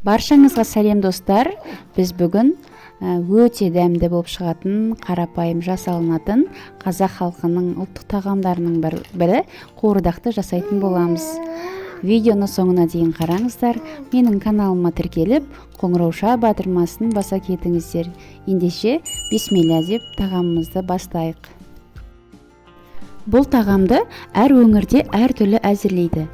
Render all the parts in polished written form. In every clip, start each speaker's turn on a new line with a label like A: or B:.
A: Баршаңызға сәлем, достар. Біз бүгін өте дәмді болып шығатын, қарапайым жасалынатын қазақ халқының ұлттық тағамдарының бірі қуырдақты жасайтын боламыз. Видеоны соңына дейін қараңыздар. Менің каналыма тіркеліп, қоңырауша батырмасын баса кетіңіздер. Ендеше, бисмилля деп тағамымызды бастайық. Бұл тағамды әр өңірде әртүрлі әзірлейді.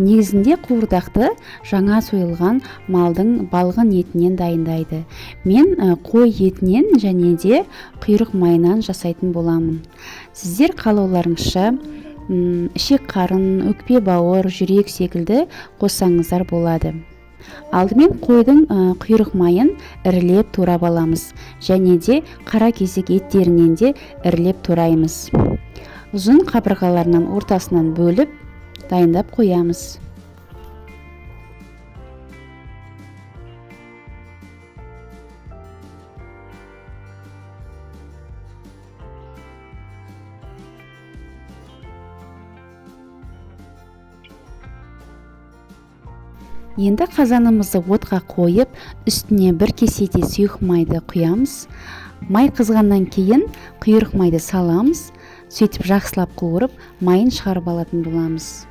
A: Негізінде қуырдақты жаңа сойылған малдың балғын етінен дайындайды. Мен қой етінен және де құйрық майынан жасайтын боламын. Сіздер қалауларыңызша ішек қарын, өкпе бауыр, жүрек секілді қоссаңыздар болады. Алдымен қойдың құйрық майын ірілеп турап аламыз және де қара кесек еттерінен де ірілеп тураймыз. Ұзын қабырғаларынан ортасынан бөліп дайындап қоямыз. Енді қазанымызды отқа қойып, үстіне бір кеседей сұйық майды құямыз. Май қызғаннан кейін құйрық майды саламыз. Сөйтіп жақсылап қуырып, майын шығарып алатын боламыз.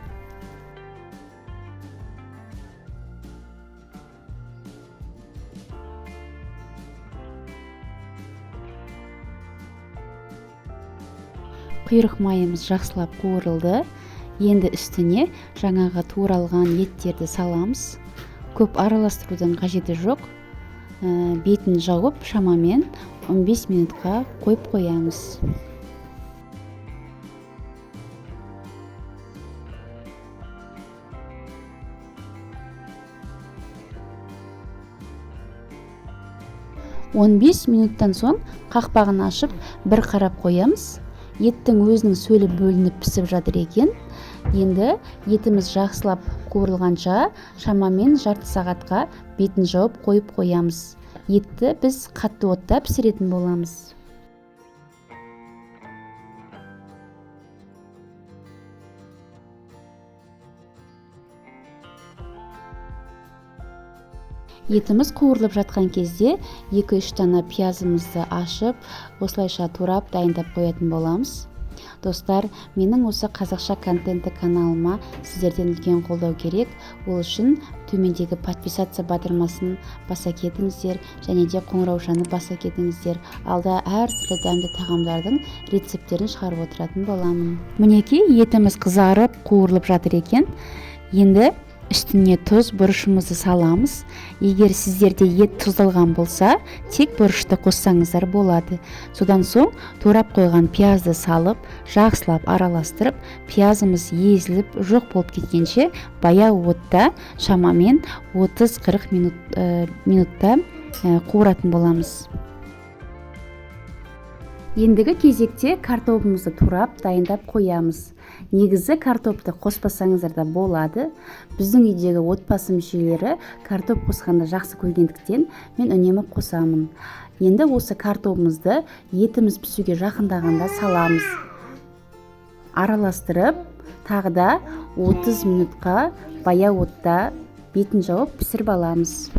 A: Құйрық майымыз жақсылап қуырылды. Енді үстіне жаңағы туралған еттерді саламыз. Көп араластырудың қажеті жоқ. Бетін жауып, шамамен 15 минутқа қойып қоямыз. 15 минуттан соң қақпағын ашып, бір қарап қоямыз. Еттің өзінің сөлі бөлініп пісіп жатыр екен. Енді етіміз жақсылап қуырылғанша шамамен жарты сағатқа бетін жауып қойып қоямыз. Етті біз қатты отта пісіретін боламыз. Етіміз қуырылып жатқан кезде екі-үш дана пиязымызды ашып, осылайша турап дайындап қоятын боламыз. Достар, менің осы қазақша контентті каналыма сіздерден үлкен қолдау керек. Ол үшін төмендегі подписаться батырмасын баса кетіңіздер және де қоңыраушаны баса кетіңіздер. Алда әртүрлі дәмді тағамдардың рецепттерін шығарып отыратын боламын. Мінекей, етіміз қызарып, қуырылып жатыр екен. Енді үстіне тұз, бұрышымызды саламыз. Егер сіздерде ет тұздалған болса, тек бұрышты қоссаңыздар болады. Содан соң турап қойған пиязды салып, жақсылап араластырып, пиязымыз езіліп жоқ болып кеткенше баяу отта шамамен 30-40 минутта қуыратын боламыз. Ендігі кезекте картобымызды турап дайындап қоямыз. Негізі картопты қоспасаңыздар да болады. Біздің үйдегі отбасы мүшелері картоп қосқанды жақсы көргендіктен мен үнемі қосамын. Енді осы картобымызды етіміз пісуге жақындағанда саламыз. Араластырып, тағы да 30 минутқа баяу отта бетін жауып пісіріп аламыз.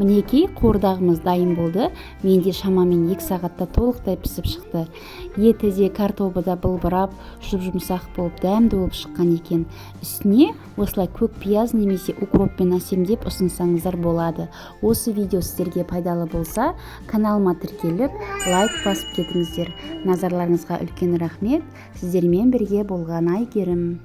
A: Мінекей, қуырдағымыз дайын болды. Менде шамамен 2 сағатта толықтай пісіп шықты. Еті де, картобы да былбырап, жұп-жұмсақ болып, дәмді болып шыққан екен. Үстіне осылай көк пияз немесе укроппен әсемдеп ұсынсаңыздар болады. Осы видео сіздерге пайдалы болса, каналыма тіркеліп, лайк басып кетіңіздер. Назарларыңызға үлкен рахмет. Сіздермен бірге болған Айгерім.